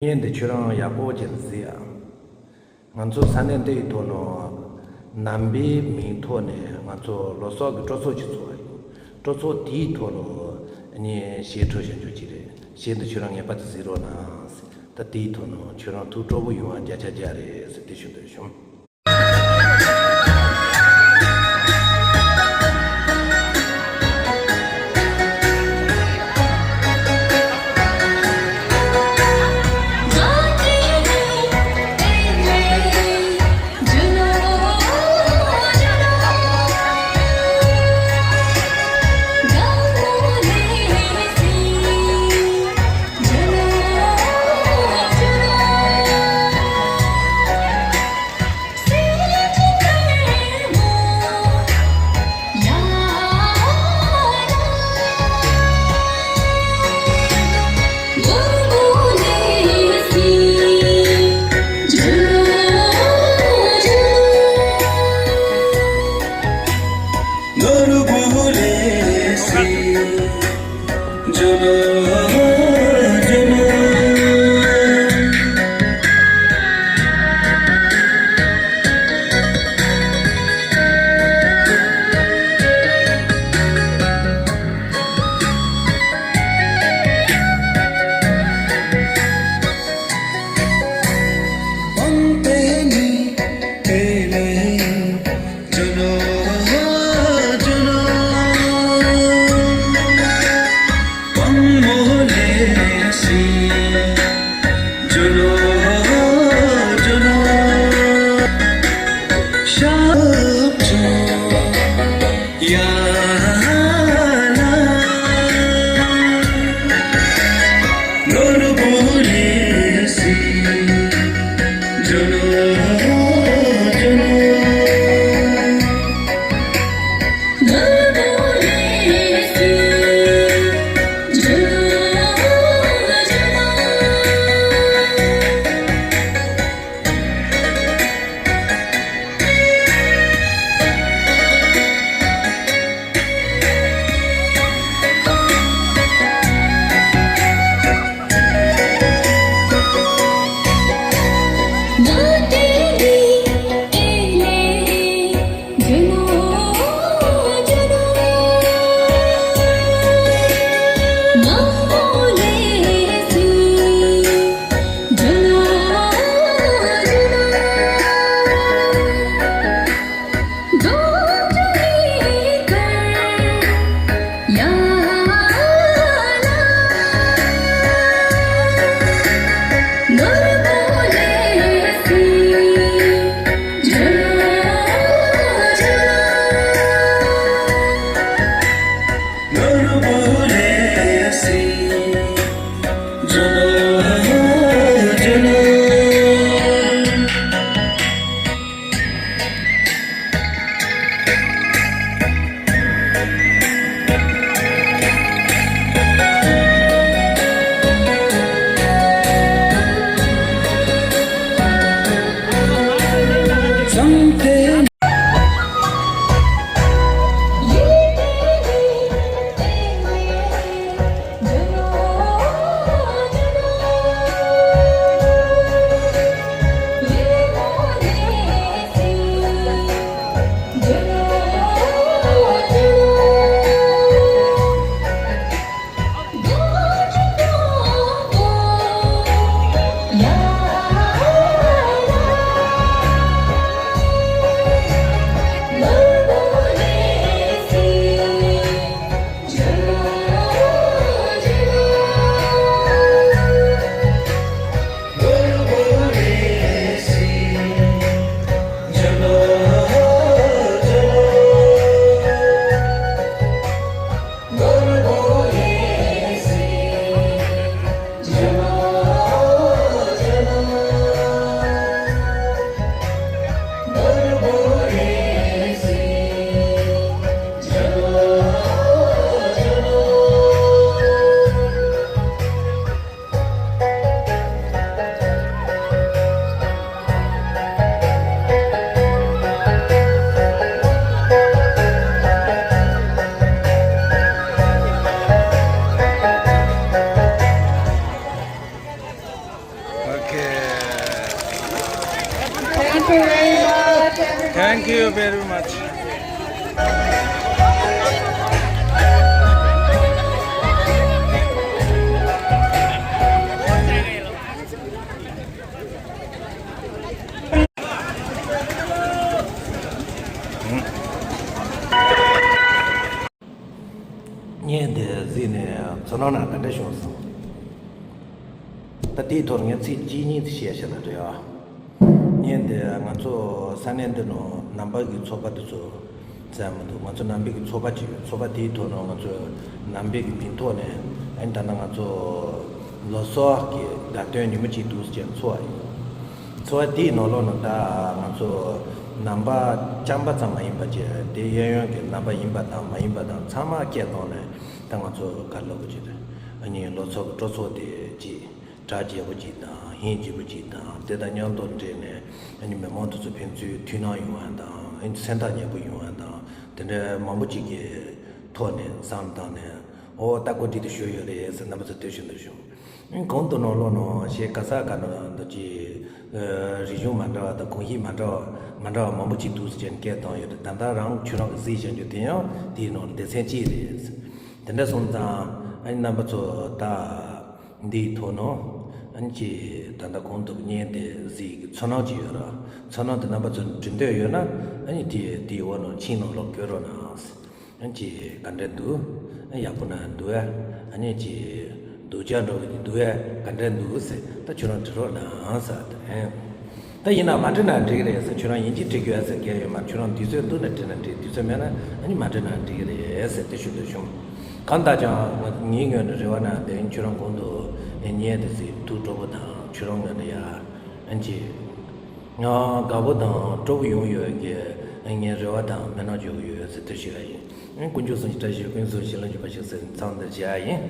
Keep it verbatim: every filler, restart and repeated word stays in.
བརྙན་འདི་ཁྱོད་རང་ཡག་པོ་ཅིག་གཟིགས་ཨ། ང་ཚོ་ས་གནས་འདིའི་ཐོག་ནས་ནང་པའི་མིང་ཐོག་ནས་ང་ཚོ་ལོ་གསར་གྱི་སྤྲོ་ཚོགས་ཅིག་ཚོགས་ཡོད། སྤྲོ་ཚོགས་དེའི་ཐོག་ནས་ངས་གཞས་འཁྲབ་བཞག་རྒྱུ་ཅིག་རེད། གཞས་འདི་ཁྱོད་རང་ངེས་པར་དུ་གཟིགས་རོགས་གནང་། ད་དེའི་ཐོག་ནས་ཁྱོད་རང་ཐུགས་སྤྲོ་པོ་ཡོང་བ་བརྒྱ་ཆ་བརྒྱ་རེད་ཟེར་དེ་ཞུ་འདོད་བྱུང་། Thank you very much. བརྙན་དེ་གཟིགས་ནས་ཚོར་སྣང་ག་འདྲ་བྱུང་སོང་། ད་དེའི་ཐོག་ངས་ཚིག་གཅིག་གཉིས་བཤད་བཞག་ན་འགྲིག་ཨ། བརྙན་དེ་ང་ཚོ་ས་གནས་འདི་ནང་ནང་པ་གི་ཚོགས་པ་དེ་ཚོ་བཙལ་མི་འདུག་ང་ཚོ་ནང་པའི་གི་ཚོགས་པ་ཅིག་ཡོད། ཚོགས་པ་དེའི་ཐོག་ནས་ང་ཚོ་ནང་པའི་གི་མིང་ཐོག་ནས་ཨ་ནི་ད་ལྟ་ང་ཚོ་ལོ་གསར་གི་དགའ་སྟོན་ཉིན་མོ་གཅིག་འདུག་ཟེར་ཚོགས་པ་ཡིན། ཚོགས་པ་དེའི་ནང་ལོགས་ནས་ད་ང་ཚོ་ནང་པ་རྐྱང་པ་ཙམ་མ་ཡིན་པ་བྱས་དེ་གཡས་གཡོན་གྱི་ནང་པ་ཡིན་པ་དང་མ་ཡིན་པ་དང་ཚང་མ་སྐད་བཏང་ནས་ད་ང་ཚོ་ག་རེ་ལབ་དགོས་ཀྱི་རེད། ཨ་ནི་ལོ་གསར་གི་སྤྲོ་ཚོགས་དེ་ཅིག་གྲ་རྒྱས་པོ་ཅིག་དང་ཧིང་རྗེ་པོ་ཅིག་དང་དེ་དང་མཉམ་དུ་འབྲེལ་ནས་ཨ་ནི་མི་མང་དེ་ཚོ་ཕན་ཚུན་མཐུན་སྣང་ཡོང་བ་དང་ཨ་ནི་སེམས་ཐག་ཉེ་པོ་ཡོང་བ་དང་དེ་འདྲ་མང་པོ་ཅིག་གི་ཐོག་ནས་བསམ་བཏང་ནས་ཨོ་ད་གོ་སྒྲིག་དེ་ཞུས་ཡོད་རེད་ཟེར་རྣམ་པ་ཚོ་ལྟོས་ཤིག་འདུག་བྱུང་། གོང་དུ་ནང་ལོགས་ནང་ཞེས་ག་ས་ག་ན་འདུག་ཅིག་རིག་གཞུང་མ་འདྲ་བ་དང་གོམས་གཤིས་མ་འདྲ་བ་མ་འདྲ་བ་མང་པོ་ཅིག་འདུག་ཟེར་ནས་སྐད་བཏང་ཡོད་རེད། ད་ལྟ་རང་ཁྱོད་རང་གི་གཟིགས་བཞིན་རྒྱུ་དེ་ཡང་དེའི་ནང་ལ་སྡེ་ཚན་གཅིག་རེད། དེ་འདྲ་སོང་ཙང་ཨ་ནི་རྣམ་པ་ཚོ་ད་འདིའི་ཐོག་ནང་ཨ་ནི་ཅིག་ད་ལྟ་གོང་དུ་བརྙན་དེ་གཟིགས་ཀྱི་ཚོར་སྣང་ཅིག་ཡོད་ར། ཚོར་སྣང་དེ་རྣམ་པ་ཚོ་འབྲི་འདོད་ཡོད་ན་ཨ་ནི་དེ་དེའི་འོག་ནང་ཆིངས་ནང་ལོགས་བཀོད་རོགས་གནང་། ཨ་ནི་ཅིག་ག་འདྲ་འདུག་ཨ་ཡག་པོ་ན་འདུག་ཨ། ཨ་ནི་ཅིག་སྡུག་ཅག་འགྲོ་གི་འདུག་ཨ། ག་འདྲ་འདུག་ཟེར་ད་ཁྱོད་རང་འབྲི་རོགས་གནང་ཟེར་དེ་རེད། ད་ཡིན་ན་མ་འབྲི་ན་འགྲིག་གི་རེད་ཟེར། ཁྱོད་རང་ཡིན་གཅིག་འབྲི་དགོས་ཟེར་གལ་ཡོད་མ་རེད། ཁྱོད་རང་དུས་ཚོད་འདུག་ན་འབྲི་ན་འགྲིག་དུས་ཚོད་མེད་ན་ཨ་ནི་མ་འབྲི་ན་འགྲིག་གི་རེད་ཟེར་དེ་ཞུ་འདོད་བྱུང་། གང་ལྟར་ཀྱང་ངའི་ངོས་ནས་རེ་བ་ན་དེ་ཁྱོད་རང་གོང་དུ་བརྙན་དེ་གཟིགས་འདུག་སྤྲོ་པོ་དང་ཁྱོད་རང་ངོས་ནས་ཡ་ཨ་ནི་ཅིག་ང་དགའ་པོ་དང་སྤྲོ་པོ་ཡོང་ཡོད་ཀྱི་ངའི་རེ་བ་དང་སྨོན་ལམ་བརྗོད་ཀྱི་ཡོད་ཟེར་དེ་ཞུ་ཡ་ཡིན། དཀོན་མཆོག་གསུམ་གྱི་བཀྲ་ཤིས་ཀུན་སྩལ་བྱིན་རླབས་འཇུག་པ་ཞིག་ཟེར་མཚམས་འདིར་བཞག་ཡ་ཡིན།